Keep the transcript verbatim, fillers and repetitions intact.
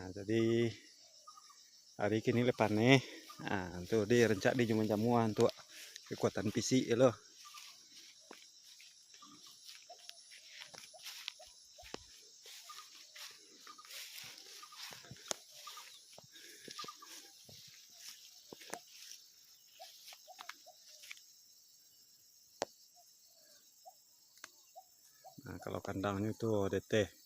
Jadi, hari kini lah paneh. Ah, tu di rancak di juma-jamua untuak kekuatan fisik lo. Nah, kalau kandangnyo tu deteh